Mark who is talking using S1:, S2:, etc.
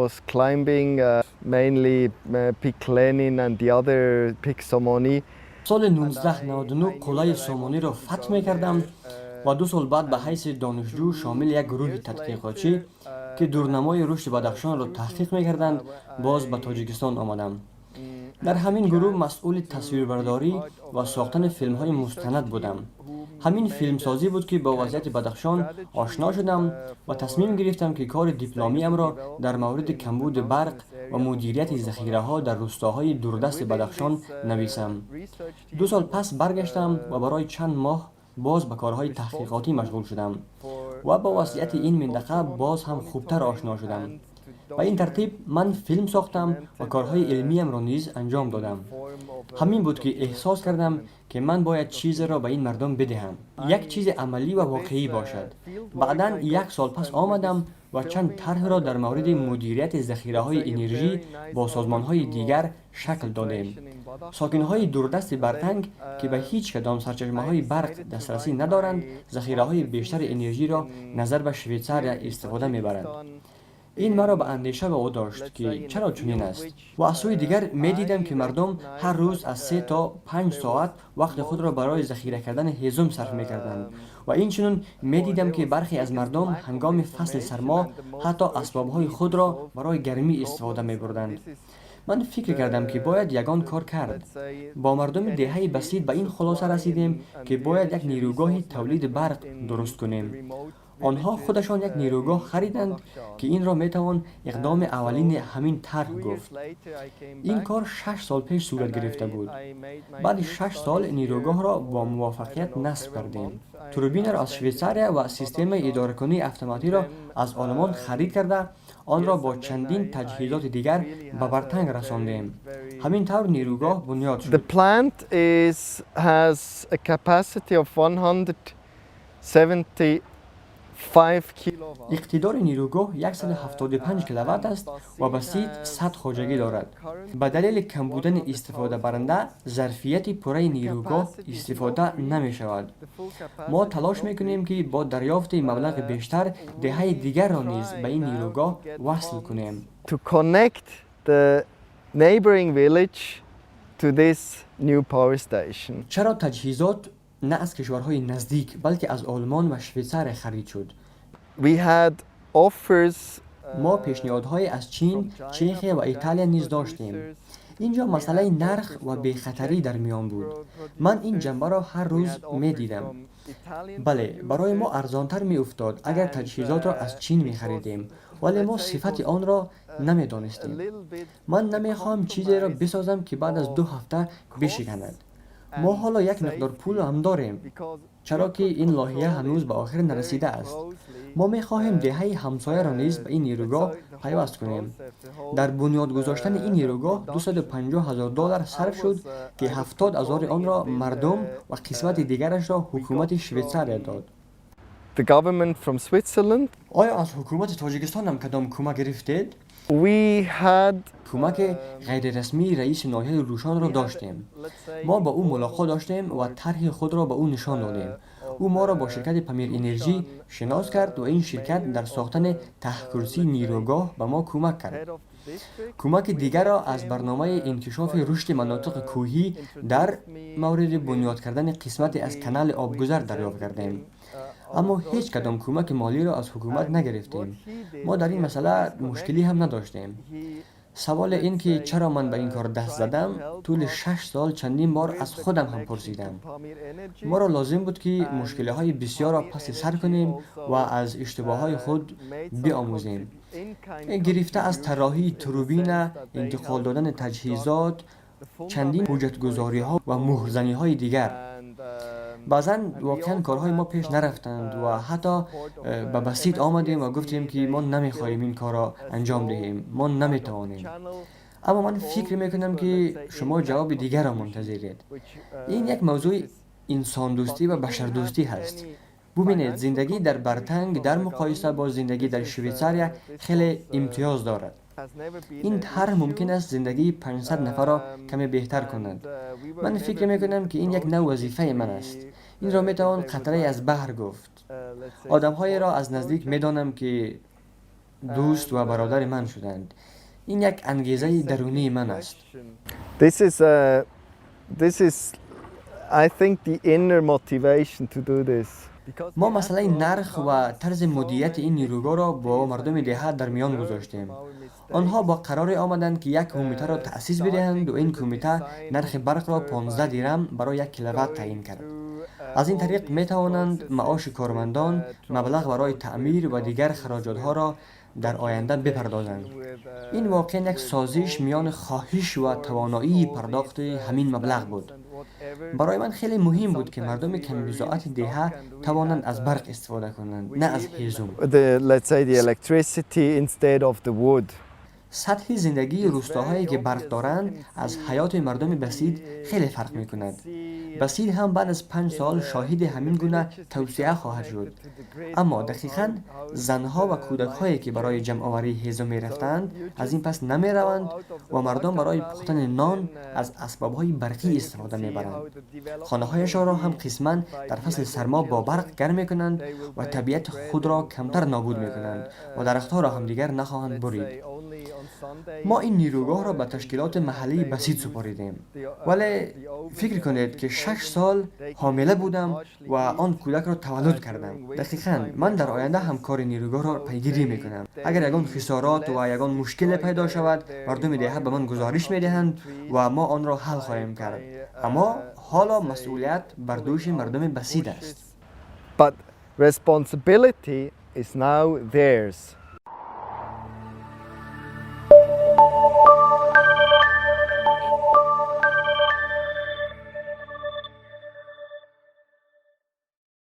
S1: was climbing mainly Peak Lenin and the other Peak Somoni.
S2: Соли 1999 қуллаи Сомониро фатҳ мекардам ва 2 сол баъд ба ҳайси донишҷӯ шомили як гурӯҳи тадқиқотчӣ, ки дурнамои рушди Бадахшонро таҳқиқ мекарданд, боз ба Тоҷикистон омадам. Дар ҳамин гурӯҳ масъули тасвирбардорӣ ва сохтани филмҳои мустанад будам. Ҳамин филмсозӣ буд, ки бо вазъияти Бадахшон ошно шудам ва тасмим гирифтам, ки кори дипломиамро дар мавриди камбуди барқ ва мудирияти захираҳо дар рӯстоҳои дурдасти Бадахшон нависам. 2 сол пас баргаштам ва барои чанд моҳ боз ба корҳои таҳқиқотӣ машғул шудам ва бо вазъияти ин минтақа боз ҳам хубтар ошно шудам. Ба ин тартиб ман филм сохтам ва корҳои илмиямро низ анҷом додам. Ҳамин буд, ки эҳсос кардам, ки ман бояд чизеро ба ин мардум бидиҳам, як чизи амалӣ ва воқеӣ бошад. Баъдан як сол пас омадам ва чанд тарҳро дар мавриди мудирияти захираҳои энержӣ бо созмонҳои дигар шакл додем. Сокинҳои дурдасти Бартанг, ки ба ҳеҷ кадом сарчашмаҳои барқ дастрасӣ надоранд, захираҳои бештари энержиро назар ба Швейтсария истифода мебаранд. Ин маро ба андеша водошт, ки чаро чунин аст. Ва аз сӯи дигар медидам, ки мардум ҳар рӯз аз 3 то 5 соат вақти худро барои захира кардани ҳезум сарф мекарданд ва инчунин медидам, ки бархе аз мардум ҳангоми фасли сармо ҳатто асбобҳои худро барои гармӣ истифода мебурданд. Ман фикр кардам, ки бояд ягон кор кард. Бо мардуми деҳаи Басид ба ин хулоса расидем, ки бояд як нерӯгоҳи тавлиди барқ дуруст кунем. Онҳо худашон як нерӯгоҳ хариданд, ки инро метавон иқдоми аввалини ҳамин тарҳ гуфт. Ин кор 6 сол пеш сурат гирифта буд. Баъди 6 сол нерӯгоҳро бо муваффақият насб кардем. Турбинаро аз Швейтсария ва системаи идоракунии автоматиро аз Олмон харид карда, онро бо чандин таҷҳизоти дигар ба Бартанг расондем. Ҳамин тавр нерӯгоҳ бунёд шуд.
S1: The plant has a capacity of 175 kilowatts.
S2: Иқтидори нерӯгоҳ 175 киловатт аст ва Басид 100 хоҷагӣ дорад. Ба далели кам будани истифодабаранда зарфияти пурраи нерӯгоҳ истифода намешавад. Мо талош мекунем, ки бо дарёфти маблағи бештар деҳаи дигарро низ ба ин нерӯгоҳ васл кунем.
S1: To connect the neighboring village to this new power station.
S2: Чаро таҷҳизот на аз кишварҳои наздик, балки аз Олмон ва Швейтсария харид шуд?
S1: We had offers.
S2: Мо пешниҳодҳое аз Чин, Чехия ва Италия низ доштем. Инҷо масъалаи нарх ва бехатарӣ дар миён буд. Ман ин ҷанбаро ҳар рӯз медидам. Бале, барои мо арзонтар меуфтод, агар таҷҳизотро аз Чин мехаридем, вале мо сифати онро намедонистем. Ман намехоҳам чизеро бисозам, ки баъд аз 2 ҳафта бишиканад. Мо ҳоло як миқдор пул ҳам дорем, чаро ки ин лоиҳа ҳанӯз ба охир нарасидааст. Мо мехоҳем деҳаи ҳамсояро низ ба ин нерӯгоҳ пайваст кунем. Дар бунёд гузоштани ин нерӯгоҳ 250 ҳазор доллар сарф шуд, ки 70 ҳазори онро мардум ва қисмати дигарашро ҳукумати Швейтсария дод.
S1: The government from Switzerland.
S2: Оё аз ҳукумати Тоҷикистон ҳам кадом кӯмак гирифтед?
S1: We had
S2: Кӯмаки ғайрирасмии раиси ноҳияи Рӯшонро доштем. Мо бо ӯ мулоқот доштем ва тарҳи худро ба ӯ нишон додем. Ӯ моро бо ширкати Памир Энерҷӣ шинос кард ва ин ширкат дар сохтани таҳкурсии нерӯгоҳ ба мо кӯмак кард. Кӯмаки дигарро аз барномаи инкишофи рушди манотиқи кӯҳӣ дар мавриди бунёд кардани қисмате аз канали обгузар дарёфт кардем, аммо ҳеҷ кадом кӯмаки молиро аз ҳукумат нагирифтем. Мо дар ин масъала мушкилӣ ҳам надоштем. Саволе ин ки чаро ман ба ин кор даст задам, тӯли 6 сол чандин бор аз худам ҳам пурсидам. Моро лозим буд, ки мушкилиҳои бисёрро паси сар кунем ва аз иштибоҳҳои худ биомӯзем, гирифта аз тарроҳии турбина, интиқол додани таҷҳизот, чандин ҳуҷҷатгузориҳо ва муҳрзаниҳои дигар. Баъзан воқеан корҳои мо пеш нарафтанд ва ҳатто ба Басид омадем ва гуфтем, ки мо намехоҳем ин корро анҷом диҳем, мо наметавонем. Аммо ман фикр мекунам, ки шумо ҷавоби дигарро мунтазиред. Ин як мавзӯи инсондӯстӣ ва башардӯстӣ ҳаст. Бубинед, зиндагӣ дар Бартанг дар муқоиса бо зиндагӣ дар Швейтсария хеле имтиёз дорад. Ин тарҳ мумкин аст зиндагии 500 нафарро каме беҳтар кунад. Ман фикр мекунам, ки ин як нав вазифаи ман аст. Инро метавон қатрае аз баҳр гуфт. Одамҳоеро аз наздик медонам, ки دوست و برادر من شدند. این یک انگیزه درونی من است.
S1: This is, I think, the inner motivation to do this.
S2: ما مسئله نرخ و طرز مدیریت این نیروگاه را با مردم دهه در میان گذاشتیم. آنها با قرار آمدند که یک کمیته را تأسیس بدهند و این کمیته نرخ برق را 15 دیرم برای 1 کیلووات تعیین کرد. از این طریق می توانند معاش کارمندان، مبلغ برای تعمیر و دیگر خراجات ها را در آینده بپردازند. این واقعا یک سازش میان خواهش و توانایی پرداخت همین مبلغ بود. برای من خیلی مهم بود که مردم کم بضاعت دهه توانند از برق استفاده کنند، نه از هیزم.
S1: The, let's say, the electricity instead of the wood.
S2: سطح زندگی روستاهایی که برق دارند از حیات مردم بسیط خیلی فرق می کند. بسیط هم بعد از 5 سال شاهد همین گونه توسعه خواهد شد. اما دقیقا زنها و کودکهایی که برای جمع آوری هیزم می رفتند، از این پس نمی روند و مردم برای پختن نان از اسبابهای برقی استفاده می برند. خانه هایشان را هم قسما در فصل سرما با برق گرم می کنند و طبیعت خود را کمتر نابود می کنند و درختها را هم دیگر نخواهند برید. ما این نیروگاه را به تشکیلات محلی بسیط سپاریدیم، ولی فکر کنید که 6 سال حامله بودم و آن کودک را تولد کردم. دقیقا من در آینده هم کار نیروگاه را پیگیری میکنم. اگر یگان خسارات و یگان مشکل پیدا شود، مردم دیه به من گزارش میدهند و ما آن را حل خواهیم کرد. اما حالا مسئولیت بر دوش مردم بسیط است.
S1: But responsibility is now theirs.